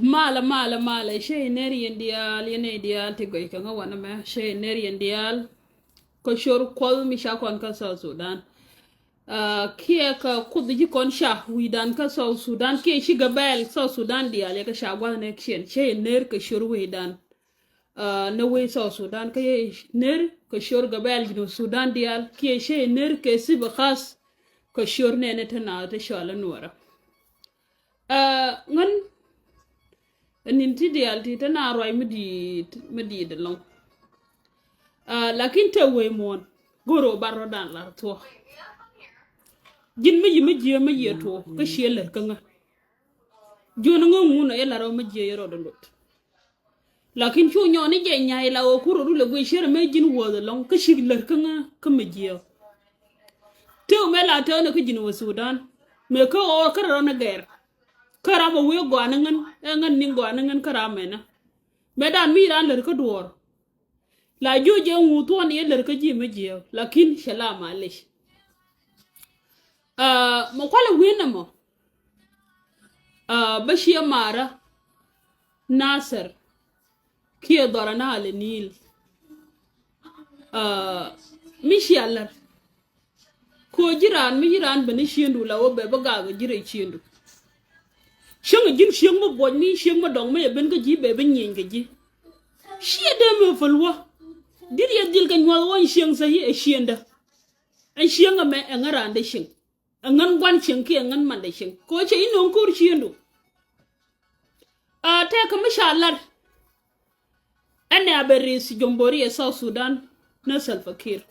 Mala mala mala she ner yen dial yene dial te goy ka wana ma she ner yen dial ko shor kol mi sha kon ka South Sudan. Kia ka kudi kon sha widan ka South Sudan kia shi gabel South Sudan dial ya ka sha gwa ne shen she ner ka shor widan. Na we South Sudan ka ye ner ka shor gabel jinu Sudan dial kia she ner ke si khas ka shor ne ne tana ta shala nuara. Ngan ninti dial ti tana roy midi midi de long. Lakin te we mon goro barro dan la to. Jin mi mi je mi ye to ka shelar kanga. Jon nga nguna yela ro mi je yero de lot. Lakin chu nyoni je nyai la o kuro du le gwe shere me jin wo de long ka shiglar kanga ka mi je. Te me la te na ka jin wo Sudan. Me ka o ka ro na ger. Karama we go anangan ngan ning go anangan karama na. Me dan mi ran ler ka duor. La jo je ngu to ni ler ka ji me je. Lakin shala malish. Mo kwala wena mo. Bashia mara Nasser kia dorana le Nil. Mishi allar. Ko jiran mi jiran bani shendu la wo be baga ga jire shendu. Sheng jin sheng mo bon ni sheng mo dong me ben ga ji be ben nyen ga ji. Shie de me falwa. Dir ye dil ga nyol won sheng sa yi e shenda. An sheng me e ngara de sheng. Ngan gwan sheng ki ngan man de sheng. Ko che inon kur shendu. Te ka mishalar. Ene aberis jombori e South Sudan na Salva Kiir.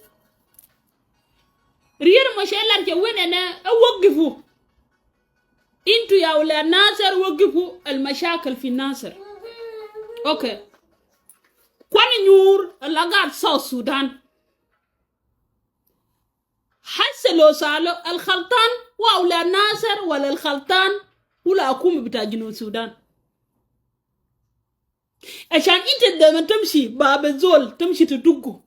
Rier mashalar ke wene na waqifu. انتو يا اولاد ناصر وقفوا المشاكل في ناصر. okay. كوان نيور لقات South السودان. حس لو سالو الخلطان واولاد ناصر ولا الخلطان ولا حكومة بتاع جنوب السودان. عشان انت لما تمشي باب الزول تمشي تدقه.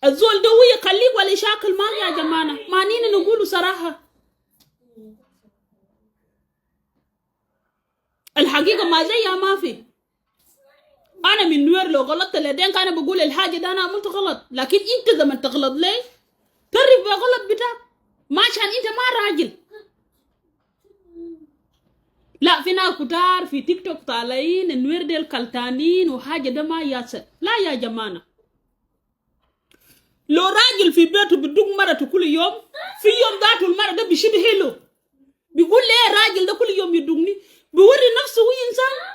الزول ده هو يخليك ولا يشاكل ما يا جماعة. ما نينا نقوله صراحة. الحقيقة ما زيها ما في. أنا من نوير لو غلطت لدين كان بقول الحاجة ده أنا عملت غلط، لكن أنت زمن تغلط ليه؟ تعرف بغلط بتاعك ما عشان أنت ما راجل. لا في ناس كتار في تيك توك طالعين النوير ديل كلتانين وحاجة ده ما ياسر. لا يا جماعة. لو راجل في بيته بدق مرته كل يوم، في يوم ذاته المرة ده بيشد حيله. بيقول ليه راجل ده كل يوم يدقني؟ بيوري نفسه هو إنسان.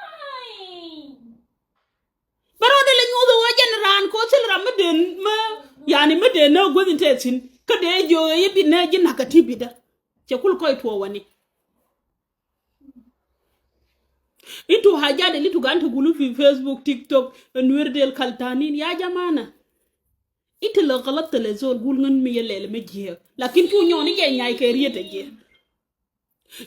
برودة لنيوذو وجن ران كوسل رمدن ما يعني مدن نو قدن تأتين كده جو يبي نجي نكتي بده تقول كوي تواني. إنتو حاجات اللي تقان تقولوا في فيسبوك تيك توك نويردل كالتانين يا جماعة. إنت لو غلطت لزول قول نن مية ليلة مجيه لكن تو نيوني جاي ناي كريه تجيه.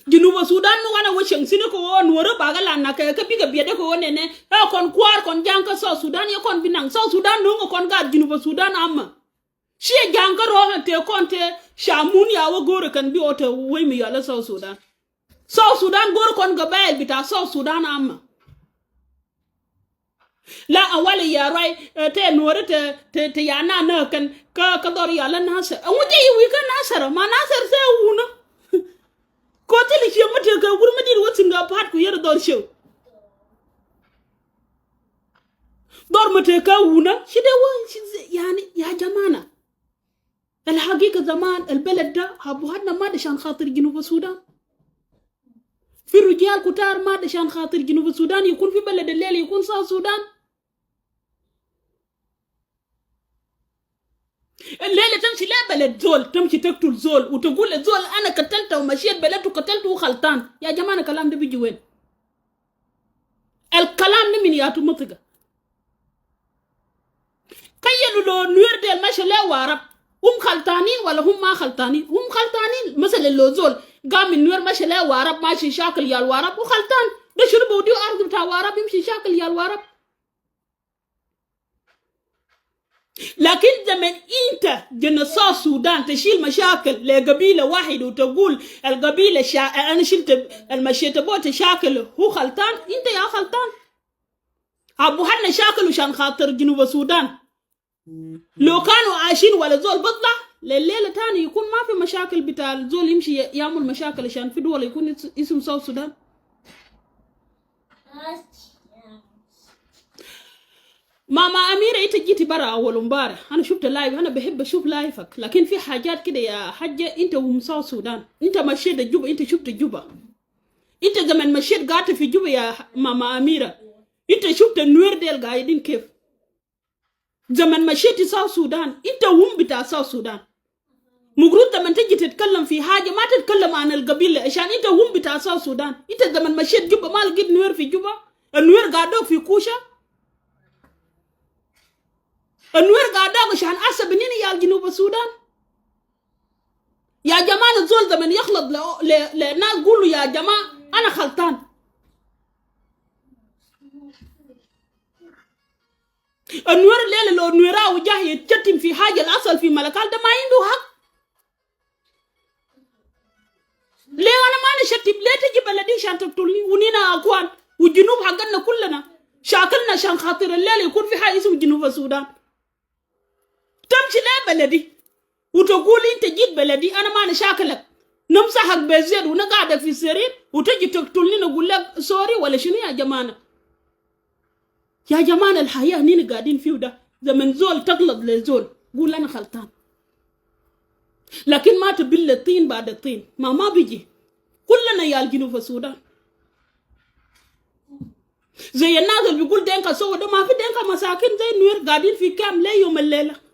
جنوب السودان مو أنا وشن سينكو نورو باغلا نك كبيك بيده كو نene kon kwar kon janka South Sudan ye kon binang South Sudan nungo kon ga جنوب السودان amma shi janka ro te kon te shamun ya wo gore kan bi ote we mi yala South Sudan South Sudan gore kon ga bayel bita South Sudan amma la awali ya rai te nore te te te ya na na kan ka ka dor yala nasar awuje yi wi ka nasar ma nasar se wuna ko tili shi mute ka gurmi dir watin ga pat ku yer dor shew dor mute ka wuna shi de wa يعني يا جماعة الحقيقة زمان البلد ده أبوهاتنا ما دشان خاطر جنوب السودان. في رجال كتار ما دشان خاطر جنوب السودان يكون في بلد الليل يكون صار السودان. الليلة تمشي لا بلد زول تمشي تقتل زول وتقول الزول أنا قتلته ومشيت بلد وقتلته وخلطان. يا جماعة الكلام ده بيجي وين؟ الكلام ده من ياتو منطقة. تخيلوا لو نوير ديل ماشي لا وارب هم خلطانين ولا هم ما خلطانين؟ هم خلطانين. مثلا لو زول قام من نوير ماشي لا وارب ماشي شاكل يا الوارب وخلطان ده شنو بوديو أرض بتاع وارب يمشي شاكل يا الوارب. لكن زمن انت جنوب السودان تشيل مشاكل لقبيله واحد وتقول القبيلة انا شلت المشيت بو تشاكل هو غلطان، انت يا غلطان. ابو حنا شاكل عشان خاطر جنوب السودان. لو كانوا عايشين ولا زول بطلع لليلة تاني يكون ما في مشاكل بتاع الزول يمشي يعمل مشاكل عشان في دول يكون اسم South Sudan. ماما أميرة انت جيتي برا أول امبارح، أنا شفت live، أنا بحب أشوف live ك، لكن في حاجات كده يا حجة انت وم South Sudan، انت مشيت جوبا، انت شفت جوبا، انت زمن مشيت قعدت في جوبا يا ماما أميرة، انت شفت النوير ديل قاعدين كيف؟ زمن مشيت South Sudan انت وم بتاع South Sudan، مفروض لما تجي تتكلم في حاجة ما تتكلم عن القبيلة عشان انت وم بتاع South Sudan. انت زمن مشيت جوبا ما لقيت نوير في جوبا، النوير قعدوك في كوشة، النوير قعدوك عشان أسب نيني يا جنوب السودان. يا جماعة الزول زمن يخلط لناس قولوا يا جماعة أنا خلطان. النوير الليلة لو النويرا وجاه يتشتم في حاجة الأصل في ملكال ده ما عنده حق. ليه أنا ما نشتم؟ ليه تجي بلدي عشان تقتلني ونينا أكوان والجنوب حقنا كلنا شاكلنا عشان خاطر الليلة يكون في حاجة اسمه جنوب السودان. تمشي ليه بلدي وتقول انت جيت بلدي انا ما نشاكلك، نمسحك بزيت ونقعدك في السرير وتجي تقتلني نقول لك sorry ولا شنو؟ يا جماعة يا جماعة الحياة نينا قاعدين فيه ده زمن زول تغلط لزول قول انا غلطان، لكن ما تبل الطين بعد الطين ما بيجي. كلنا يا الجنوب السودان زي الناس اللي بيقول دينكا سوى ده، ما في دينكا مساكين زي النوير قاعدين في كام ليه يوم الليلة.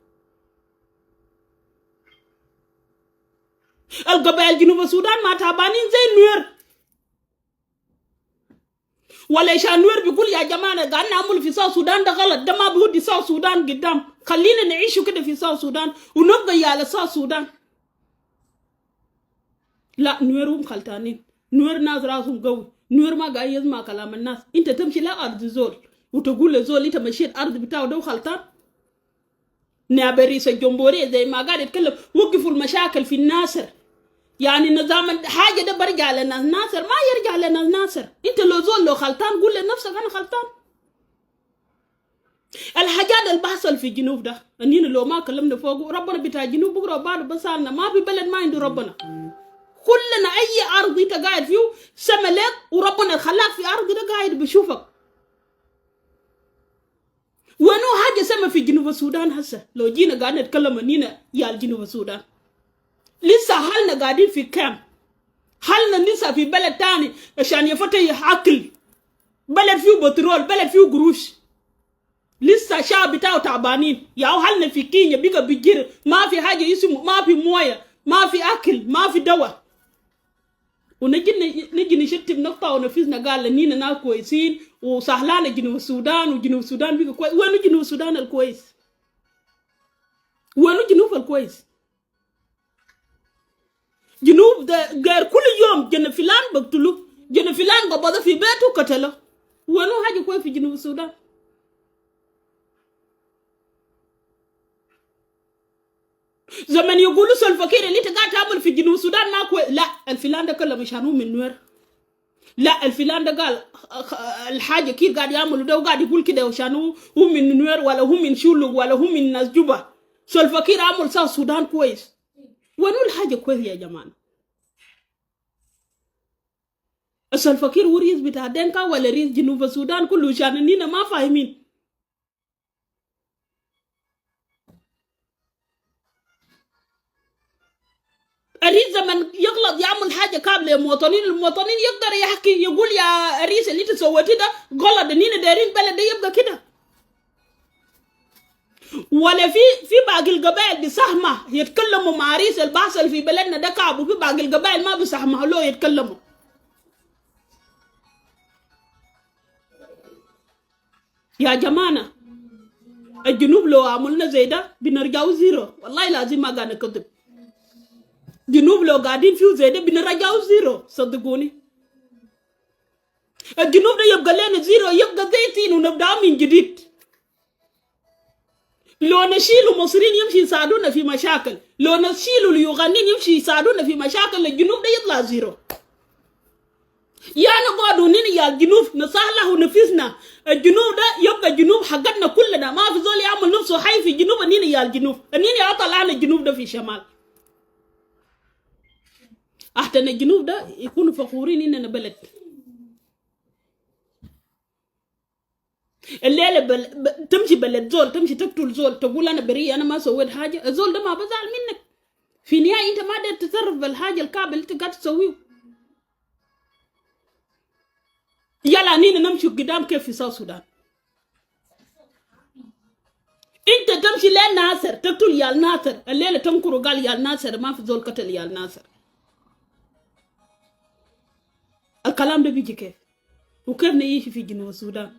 القبائل جنوب السودان ما تعبانين زي النوير، ولا عشان النوير بيقول يا جماعة قاعد نعمل في South Sudan ده غلط، ده ما بيودي South Sudan قدام، خلينا نعيش كده في South Sudan ونبقى يا South Sudan. لا نويرهم خلطانين، نوير ناس راسهم قوي، نوير ما قاعد يسمع كلام الناس. انت تمشي لا ارض زول وتقول لزول انت مشيت ارض بتاعه ده خلطان. نائب رئيس الجمهورية زي ما قاعد يتكلم وقفوا المشاكل في الناصر، يعني نظام حاجة ده برجع لنا الناصر ما يرجع لنا الناصر. انت لو زول لو خلطان قول لنفسك انا خلطان. الحاجات اللي بحصل في الجنوب ده اننا لو ما كلمنا فوقه ربنا بتاع الجنوب بكره بعد بسالنا، ما في بلد ما عنده ربنا. كلنا اي ارض انت قاعد فيه سما لك وربنا خلاك في ارض ده قاعد بيشوفك. وانو حاجة سما في جنوب السودان هسه لو جينا قاعد نتكلم اننا يا الجنوب السودان لسه حالنا قاعدين في كام، حالنا لسه في بلد تاني عشان يفتح عقل، بلد فيه بترول، بلد فيه قروش، لسه شعب بتاعه تعبانين. يا حالنا في كينيا بيقى بيجر، ما في حاجة اسمه، ما في مويه، ما في اكل، ما في دواء. ونجي نجي نشتم نقطة ونفسنا قال لنينا ناس كويسين وسهلانة جنوب السودان وجنوب السودان بيقى كويس. وين جنوب السودان الكويس؟ وين جنوب الكويس؟ جنوب ده غير كل يوم جن فلان بقتلوه، جن فلان قبضه في بيته قتله. وينو حاجة كويس في جنوب السودان؟ زمن يقولوا سلفكير اللي انت قاعد تعمل في جنوب السودان ما كويس، لا الفلان ده كله مش من نوير، لا الفلان ده قال الحاجة كيف قاعد يعملوا ده وقاعد يقول كده عشان هو من نوير ولا هو من شولو ولا هو من ناس جوبا. سلفكير عمل South السودان كويس. وينو الحاجة كويس يا جماعة؟ السلفكير هو رئيس بتاع دينكا ولا رئيس جنوب السودان كله عشان نينا ما فاهمين. الرئيس زمن يغلط يعمل حاجة كاملة للمواطنين، المواطنين يقدر يحكي يقول يا رئيس اللي انت سويته ده غلط، نينا دايرين بلد ده يبقى كده. ولا في باقي القبائل بسهمة يتكلموا مع رئيس البحث في بلدنا ده كعب، وفي باقي القبائل ما بسهمة له يتكلموا. يا جماعة الجنوب لو عملنا زي ده بنرجعوا zero، والله لازم ما قاعد نكذب. جنوب لو قاعدين فيه زي ده بنرجعوا zero، صدقوني. الجنوب ده يبقى لنا zero، يبقى زيتين ونبدأ من جديد. لو نشيلوا مصريين يمشي يساعدونا في مشاكل، لو نشيلوا اليوغانيين يمشي يساعدونا في مشاكل، الجنوب ده يطلع zero. يا نقعد نين يا الجنوب نصلح نفسنا، الجنوب ده يبقى جنوب حقتنا كلنا، ما في زول يعمل نفسه حي في الجنوب. نين يا الجنوب، نين يا طلعنا الجنوب ده في شمال، احتنا الجنوب ده يكونوا فخورين اننا بلد. الليلة تمشي بلد زول، تمشي تقتل زول، تقول انا بريء انا ما سويت حاجة، الزول ده ما بزعل منك. في النهاية انت ما قدرت تتصرف بالحاجة الكعبة اللي انت قاعد تسويه. يلا نينا نمشي قدام كيف في South السودان؟ انت تمشي لين ناصر تقتل يا ناصر، الليلة تنكروا قال يا ناصر ما في زول قتل يا ناصر. الكلام ده بيجي كيف؟ وكيف نعيش في جنوب السودان؟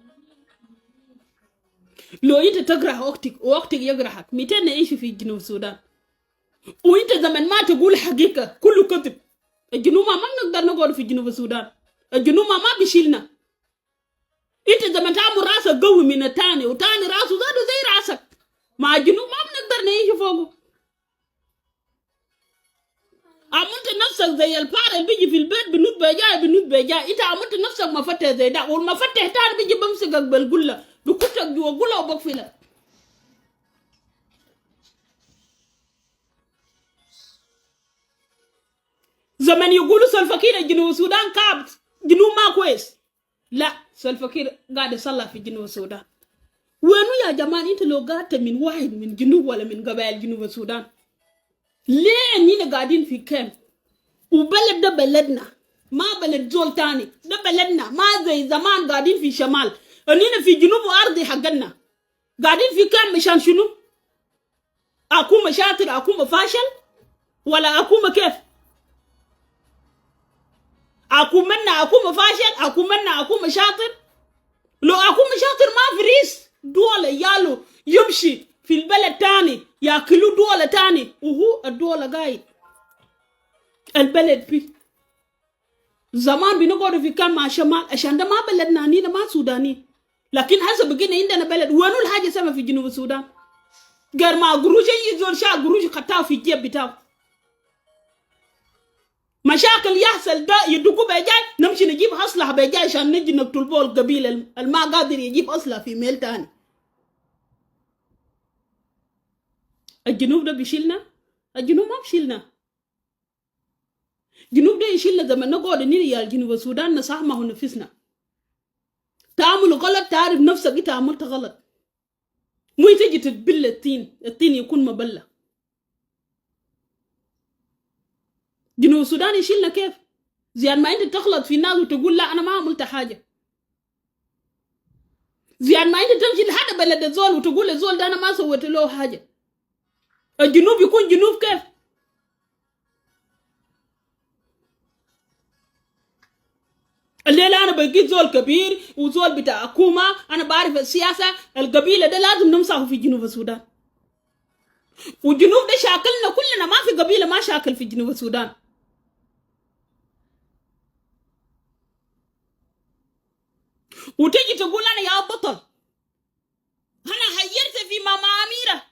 لو انت تكره اختك واختك يكرهك، 200 نعيش في جنوب السودان؟ وانت زمن ما تقول حقيقة كله كذب. الجنوب ما بنقدر نقعد في جنوب السودان، الجنوب ما بيشيلنا. انت زمن تعمل راسك قوي من التاني وتاني راسه زاده زي راسك، مع الجنوب ما بنقدر نعيش فوقه. عملت نفسك زي الفار اللي بيجي في البيت بنوت بجاي بنوت بجاي، انت عملت نفسك مفتح زي ده، والمفتح تاني بيجي بمسكك بالقله، بكتك جوا قلة وبقفلك. زمن يقولوا سلفكير جنوب السودان كعب جنوب ما كويس، لا سلفكير قاعد يصلح في جنوب السودان. وينو يا جماعة انت لو قعدت من واحد من جنوب ولا من قبائل جنوب السودان، ليه اننا قاعدين في كام؟ وبلد ده بلدنا، ما بلد زول تاني، ده بلدنا، ما زي زمان قاعدين في شمال، اننا في جنوب وارضي حقنا قاعدين في كام مشان شنو؟ اكون شاطر اكون فاشل ولا اكون كيف؟ اكون منا اكون فاشل، اكون منا اكون شاطر. لو اكون شاطر ما في ريس دولة يالو يمشي في البلد تاني ياكلوا دولة تاني وهو الدولة قايد البلد فيه. زمان بنقعد في كام مع شمال عشان ده ما بلدنا، نينا ما سوداني، لكن هسه بقينا عندنا بلد. وينو الحاجة سما في جنوب السودان؟ غير ما قروش يزول شا قروش خطاه في الجيب بتاعه. مشاكل يحصل ده يدقوا بجاي نمشي نجيب أصلح بجاي عشان نجي نقتل بول القبيلة الما قادر يجيب أصلح في ميل تاني. الجنوب ده بيشيلنا؟ الجنوب ما بيشيلنا. الجنوب ده يشيلنا زمن نقعد نينا يا الجنوب السودان نصحمه نفسنا. تعمل غلط تعرف نفسك انت عملت غلط، مو تجي تتبل الطين، الطين يكون مبلة. جنوب السودان يشيلنا كيف؟ زي ما انت تخلط في الناس وتقول لا انا ما عملت حاجة، زي ما انت تمشي لحد بلد الزول وتقول الزول ده انا ما سويت له حاجة. الجنوب يكون جنوب كيف؟ الليلة أنا بقيت زول كبير وزول بتاع حكومة، أنا بعرف السياسة، القبيلة ده لازم نمسحه في جنوب السودان. والجنوب ده شاكلنا كلنا، ما في قبيلة ما شاكل في جنوب السودان. وتجي تقول أنا يا بطل، أنا حيرت في ماما أميرة.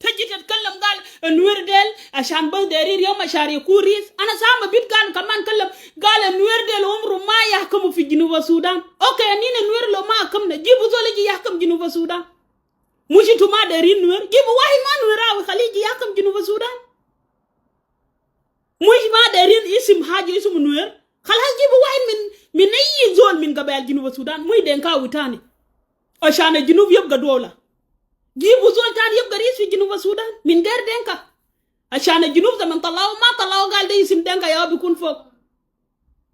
تجي تتكلم قال النوير ديل عشان بس دايرين يوم عشان يكون رئيس. أنا سامع بيت قال كمان كلم قال النوير ديل عمره ما يحكموا في جنوب السودان. okay أنينا النوير لو ما حكمنا جيبوا زول يجي يحكم جنوب السودان. مش انتوا ما دايرين نوير، جيبوا واحد ما نويراوي خليه يجي يحكم جنوب السودان. مش ما دايرين اسم حاجة اسمه نوير، خلاص جيبوا واحد من أي زول من قبائل جنوب السودان، مو دينكاوي تاني عشان الجنوب يبقى دولة. جيبوا زول تاني يبقى رئيس في جنوب السودان من غير دينكا، عشان الجنوب زمن طلعوا ما طلعوا قال ده اسم دينكا يا بيكون فوق.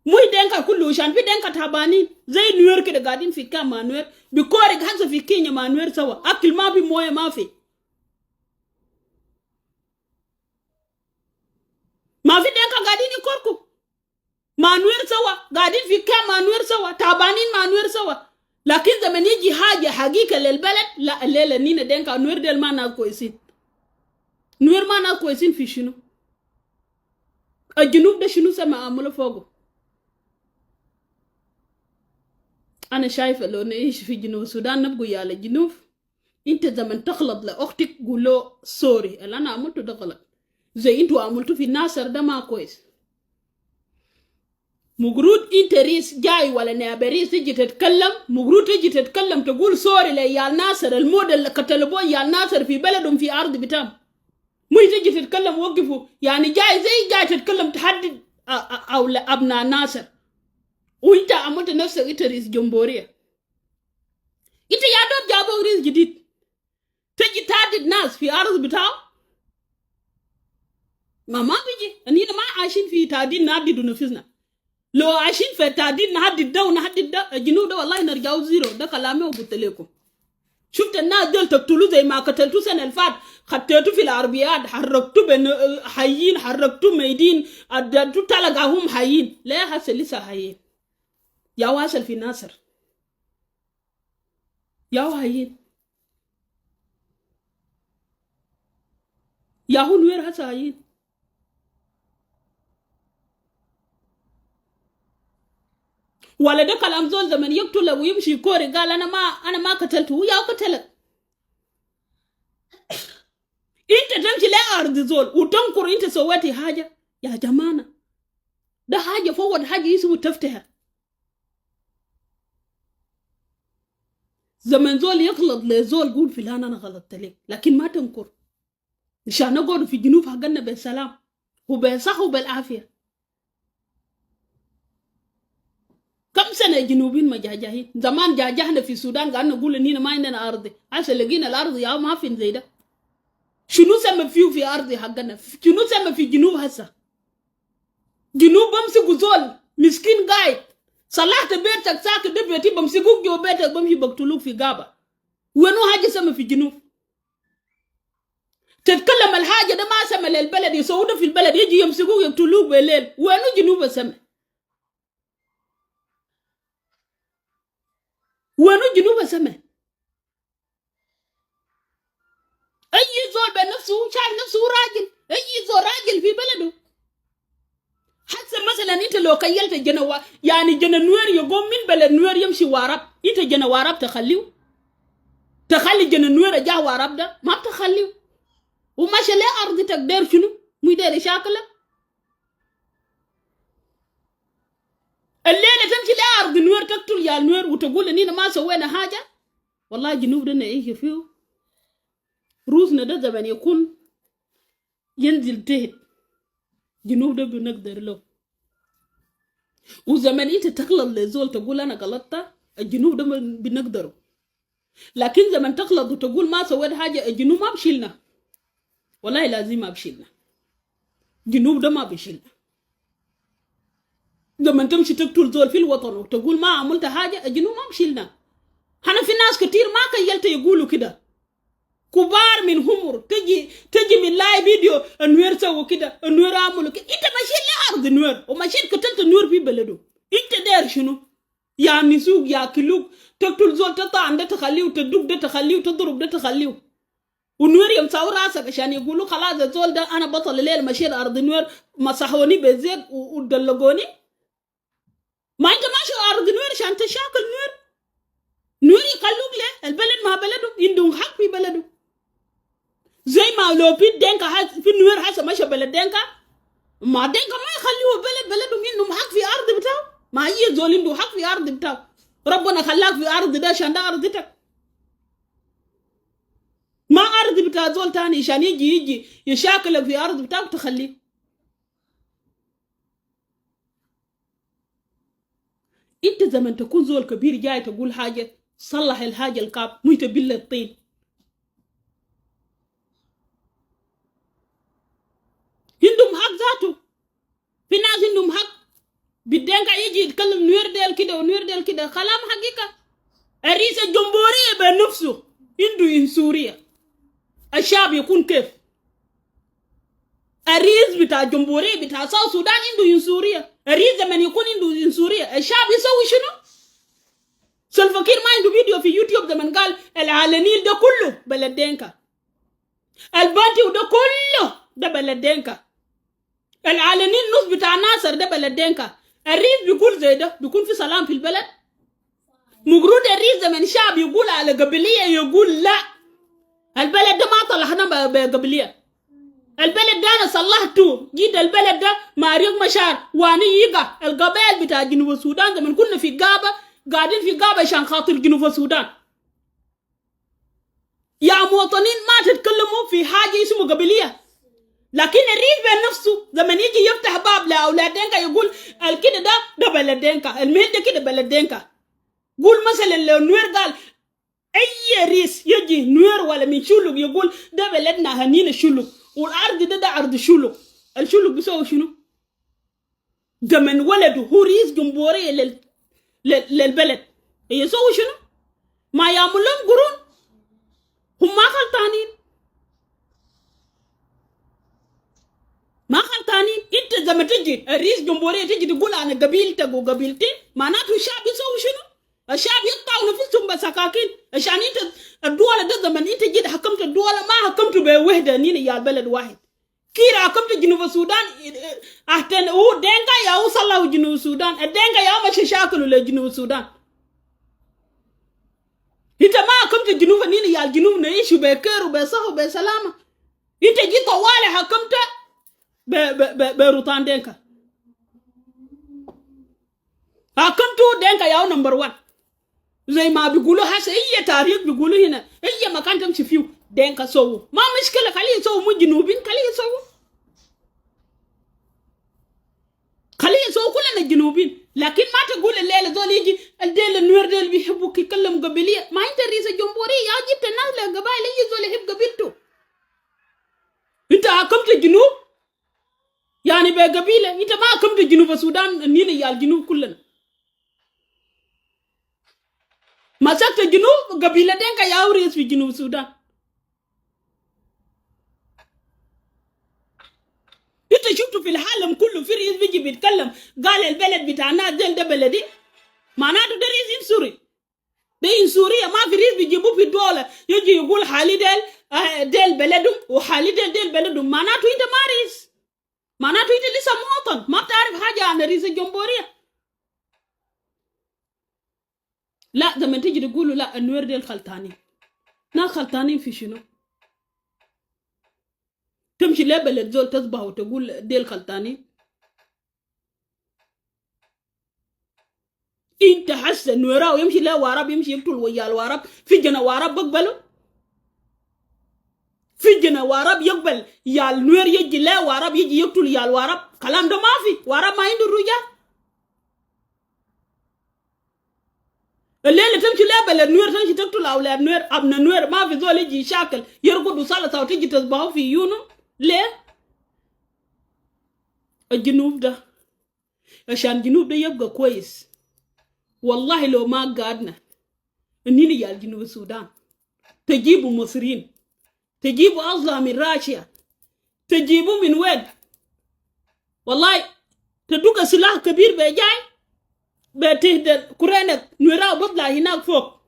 مو دينكا كله عشان في دينكا تعبانين زي نوير كده قاعدين في كام مع نوير بيكورك هسه في كينيا مع نوير سوا، اكل ما في مويه ما في، ما في دينكا قاعدين يكوركو مع نوير سوا، قاعدين في كام مع نوير سوا، تعبانين مع نوير سوا. لكن زمن يجي حاجة حقيقة للبلد لا الليلة نينا دينكا نوير ديل ما ناس كويسين. نوير ما ناس كويسين في شنو؟ الجنوب ده شنو سما عملوا فوقه؟ أنا شايفة لو نعيش في جنوب السودان نبقوا يا الجنوب انت زمن تغلط لاختك قول له sorry، اللي انا عملته ده غلط، زي انتوا عملتوا في ناصر ده ما كويس. مقرود انت ريس جاي ولا نائب ريس تجي تتكلم، مقرود تجي تتكلم تقول sorry لعيال ناصر، المودة اللي قتلوا عيال ناصر في بلدهم في ارض بتاعهم. مش تجي تتكلم وقفوا، يعني جاي زي جاي تتكلم تحدد او ابناء ناصر، وانت عملت نفسك انت رئيس جمهورية. انت يا دوب جابوا رئيس جديد تجي تهدد ناس في ارض بتاعه؟ ما بيجي. انينا ما عايشين في تهديد نهدد نفسنا. لو عايشين في تهديد نهدد ده ونهدد ده، الجنوب ده والله نرجعوا zero. ده كلامي وقلت لكم. شفت الناس دول تقتلوا زي ما قتلتوا سنة الفات، خطيتوا في العربيات، حركتوا بين حيين، حركتوا ميدين، اديتوا تلقاهم حيين. لا هسه لسه حيين يا واصل في ناصر يا حيين يا هو نوير هسه حيين. ولا ده كلام زول زمن يقتل ويمشي كوري قال انا ما قتلته، يا قتلك. انت تمشي لا ارض زول وتنكر انت سويتي حاجة. يا جماعة ده حاجة فوت حاجة اسمه تفتها. زمن زول يغلط لزول قول فلان انا غلطت لك، لكن ما تنكر، عشان نقعد في جنوب حقنا بالسلام وبالصحة وبالعافية. كم سنة جنوبين ما جاجاهين زمان جاجهنا في السودان، قاعد نقول اننا ما عندنا أرض، عشان لقينا الأرض يا ما في زي ده. شنو سمى فيه في أرض حقنا؟ شنو سمى في جنوب هسه؟ جنوب بمسكوا زول مسكين قاعد صلحت بيتك ساكت ده بيتي، بمسكوك جو بيتك بمشي بقتلوك في غابة. وينو حاجة سمى في جنوب؟ تتكلم الحاجة ده ما سمى للبلد، يسوونه في البلد يجي يمسكوك يقتلوك بالليل. وينو جنوب سمى؟ وينو جنوب سمى؟ اي زول بنفسه شايف نفسه راجل، اي زول راجل في بلده. حتى مثلا انت لو كيلت جنوا، يعني جنا نوير يقوم من بلد نوير يمشي وارب، انت جنا وارب تخليه؟ تخلي جنا نوير جا وارب ده ما بتخليه. وماشي ليه ارض تقدر شنو؟ مو داير شاكله. الليلة تمشي ليه ارض نوير تقتل يا نوير وتقول اننا ما سوينا حاجة. والله جنوب ده نعيش فيه روسنا ده زمان يكون ينزل تحت جنوب ده بنقدر له. وزمان انت تغلط لزول تقول انا غلطت، الجنوب ده بنقدره. لكن زمان تغلط وتقول ما سويت حاجة، الجنوب ما بشيلنا، والله لازم ما بشيلنا، جنوب ده ما بشيلنا. لما تمشي تقتل زول في الوطن وتقول ما عملت حاجة، الجنوب ما بشيلنا. انا في ناس كتير ما كيلت يقولوا كده، كبار من همر تجي من live video النوير سووا كده، النوير عملوا كده. انت ماشي لارض النوير وماشي قتلت النوير في بلده، انت داير شنو؟ يعني سوق ياكلوك، تقتل زول تطعن ده تخليه، وتدق ده تخليه، وتضرب ده تخليه، والنوير يمسحوا راسك عشان يقولوا خلاص الزول ده انا بطل الليل مشيت ارض النوير مسحوني بزيت ودلقوني. ما انت ماشي ارض نوير عشان تشاكل نوير، نوير يخلوك ليه؟ البلد ما بلده، عندهم حق في بلده. زي ما لو في دينكا في نوير حسب ماشي بلد دينكا، ما دينكا ما يخليه بلد بلده، عندهم حق في ارض بتاعه. ما هي زول عنده حق في ارض بتاعه، ربنا خلاك في ارض ده عشان ده ارضتك، ما ارض بتاع زول تاني عشان يجي يشاكلك في ارض بتاعك تخليه. انت زمن تكون زول كبير جاي تقول حاجة، صلح الحاجة الكاب مو تبل الطين. عندهم حق ذاته، في ناس عندهم حق بالدنكا يجي يتكلم نوير ديل كده ونوير ديل كده، كلام حقيقة. الرئيس الجمهورية بنفسه عنده عنصرية، الشعب يكون كيف؟ الرئيس بتاع الجمهورية بتاع South السودان عنده عنصرية، الرئيس لما يكون عنده عنصرية الشعب يسوي شنو؟ سلفكير ما عنده فيديو في يوتيوب زمن قال الأعالي النيل ده كله بلد دينكا، البانتيو ده كله ده بلد دينكا، الأعالي النيل نص بتاع ناصر ده بلد دينكا. الرئيس بيقول زي ده بيكون في سلام في البلد. مجرد الرئيس زمن شعب يقول على قبلية يقول لا، البلد ده ما طلعنا بقبلية. البلد ده انا صلحته، جيت البلد ده مع ريك مشار واني يقع القبائل بتاع جنوب السودان زمن كنا في غابة، قاعدين في غابة عشان خاطر جنوب السودان. يا مواطنين ما تتكلموا في حاجة اسمه قبلية. لكن الريس بنفسه زمن يجي يفتح باب لأولاد دينكا يقول الكده ده بلد دينكا، الميل ده كده بلد دينكا. قول مثلا لو نوير قال اي ريس يجي نوير ولا من شلوك يقول ده بلدنا هنينا شلوك والارض ده ارض شلوك، الشلوك بيسوي شنو؟ ده من ولده هو رئيس جمهورية للبلد يسوي شنو؟ ما يعمل لهم قرون، هم ما غلطانين، ما غلطانين. انت زي ما تجي الرئيس جمهورية تجي تقول انا قبيلتك وقبيلتي، معناته الشعب يسوي شنو؟ الشعب يقطعوا نفسهم بسكاكين عشان انت الدولة ده زمن انت جيت حكمت الدولة ما حكمت بوحدة نينا يا البلد واحد. كيرا حكمت جنوب السودان احتن هو دينكا يا وصلوا جنوب السودان، الدينكا يا مش شاكلوا لجنوب السودان. انت ما حكمت جنوب نينا يا الجنوب نعيش بخير وبصحة وبسلامة. انت جيت طوالي حكمت بروتان دينكا. حكمتوا دينكا يا نمبر 1. زي ما بيقولوا هسه اي تاريخ بيقولوا هنا اي مكان تمشي فيه دينكا سووا، ما مشكلة خليه يسووا، مو جنوبين خليه يسووا، خليه يسووا كلنا الجنوبين. لكن ما تقول الليلة زول يجي الديل النوير ديل بيحبوك يتكلم قبلية، ما انت رئيس الجمهورية يا جبت الناس للقبائل يجي زول يحب قبيلته. انت حكمت الجنوب يعني بقبيلة، انت ما حكمت جنوب السودان نينا يا الجنوب كلنا. مسكت الجنوب قبيلة دينكا يا رئيس في جنوب السودان. انت شفتوا في العالم كله في رئيس بيجي بيتكلم قال البلد بتاعنا ديل ده بلدي، معناته ده رئيس سوري، ده سوريا. ما في رئيس بيجيبوه في الدولة يجي يقول حالي ديل ديل بلدهم وحالي ديل ديل بلدهم، معناته انت ما رئيس، معناته انت لسه مواطن ما بتعرف حاجة عن رئيس الجمهورية. لا زي ما تيجي تقولوا لا النوير ديل خلطانين، ناس خلطانين في شنو؟ تمشي ليه بلد زول تذبح وتقول ديل خلطانين؟ انت حاسه نويراو يمشي له وارب يمشي يقتل ويا الوارب في جنة وارب بقبله، في جنة وارب يقبل يا النوير يجي له وارب يجي يقتل يا الوارب، كلام ده ما في، وارب ما عنده الرجال. الليلة تمشي لا بلد نوير تمشي تقتل أولاد نوير أبن نوير ما في زول يجي يشاكل يرقد وصلة وتجي تذبحه في يونو ليه؟ الجنوب ده عشان الجنوب ده يبقى كويس. والله لو ما قعدنا إننا يا الجنوب السودان تجيبوا مصريين، تجيبوا أصلا من راشيا، تجيبوا من وين؟ والله تدوك سلاح كبير بيجاي بتهدى كورينك نويرا بطلع هناك فوق.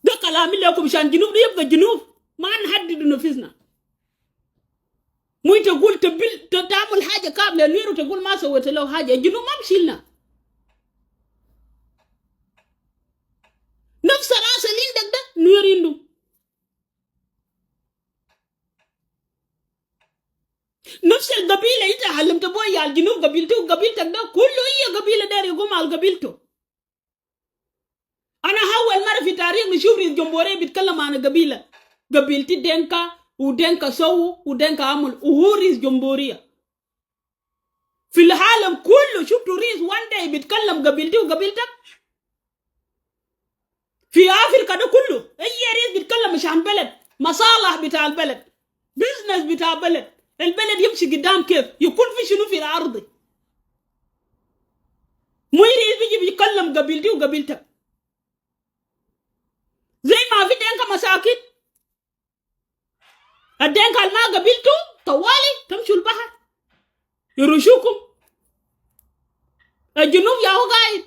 ده كلامي لكم عشان جنوب ده يبقى جنوب، ما نحدد نفسنا. مو تقول تبل تعمل حاجة كاملة نوير وتقول ما سويت له حاجة، الجنوب ما مشيلنا. نفس راس اللي عندك ده نوير عنده. نفس القبيلة انت علمت ابوي يا الجنوب قبيلته وقبيلتك ده كله هي قبيلة داير يقوم على قبيلته. انا اول مرة في تاريخ نشوف رئيس جمهورية بيتكلم عن قبيلة، قبيلتي دينكا ودينكا سو ودينكا عمل، وهو رئيس جمهورية. في العالم كله شفتوا رئيس وان داي بيتكلم قبيلتي وقبيلتك؟ في افريقيا ده كله اي رئيس بيتكلم مش عن بلد، مصالح بتاع البلد، business بتاع البلد، البلد يمشي قدام كيف؟ يكون في شنو في الارض؟ مو رئيس بيجي بيتكلم قبيلتي وقبيلتك. زي ما في دينكا مساكين، الدينكا ما قبيلته طوالي تمشوا البحر يرشوكم. الجنوب ياهو قاعد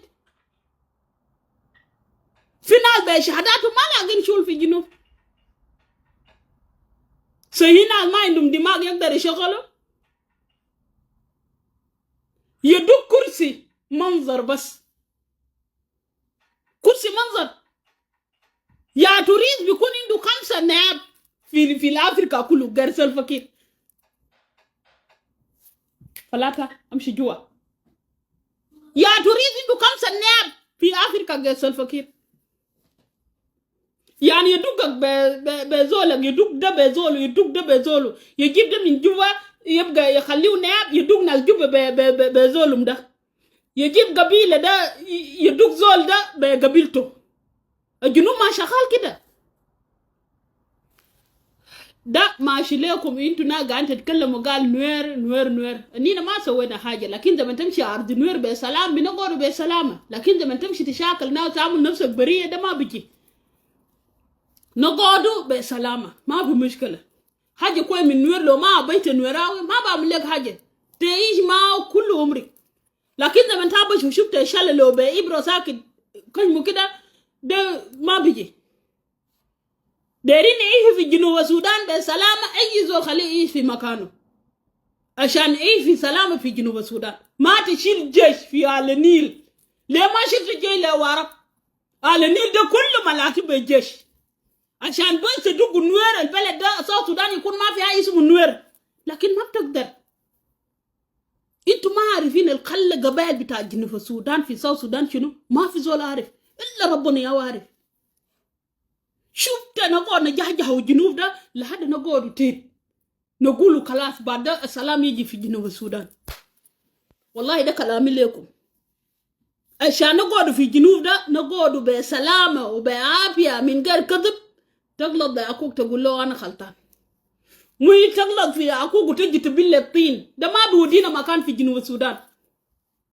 في ناس بشهاداتهم ما لاقين شغل في الجنوب. سهينا ما عندهم دماغ يقدر يشغلوا، يدوك كرسي منظر بس، كرسي منظر. يا تريد بيكون عنده 5 خمسة نائب في الافريقيا كله غير سلفاكير. فلاتا امشي جوا. يا تريد عنده خمسة نائب في افريقيا غير سلفاكير. يعني يدقك بزولك، يدق ده بزوله، يدق ده بزوله، يجيب ده من جوا يبقى يخليه نائب، يدق ناس جوا بزولهم ده، يجيب قبيلة ده يدق زول ده بقبيلته. الجنوب ما شغال كده. ده ماشي لكم انتوا نا قاعدين تتكلموا، قال نوير نوير نوير. انينا ما سوينا حاجة، لكن زي ما تمشي ارض نوير بسلام بنقعد بسلامه، لكن زي ما تمشي تشاكل ناس تعمل نفسك برية ده ما بيجي. نقعدوا بسلامه ما في مشكلة. حاجة كوي من نوير، لو ما بيت نويراوي ما بعمل لك حاجة، تعيش معه كل عمرك. لكن زي ما تابش وشفت الشلة لو بإبرة ساكت كلمة كده ده ما بيجي. دايرين يعيشوا في جنوب السودان بسلامة، أي زول خليه يعيش في مكانه عشان يعيش في سلامة في جنوب السودان. ما تشيل جيش في أعالي النيل. ليه ما شلت جيش لورا؟ أعالي النيل ده كله ملاتي بالجيش عشان بس تدق النوير. البلد ده South السودان يكون ما فيها اسمه النوير، لكن ما بتقدر. انتوا ما عارفين الخلى قبائل بتاع جنوب السودان في South السودان شنو؟ ما في زول عارف الا ربنا يا عارف. شفت نقعد نجهجه الجنوب ده لحد نقعد تين نقولوا خلاص بعد السلام يجي في جنوب السودان. والله ده كلامي لكم، عشان نقعد في الجنوب ده نقعد بسلامة وبعافية من غير كذب. تغلط لأخوك تقول له أنا غلطان، مو تغلط في أخوك وتجي تبل الطين ده ما بيودينا مكان في جنوب السودان.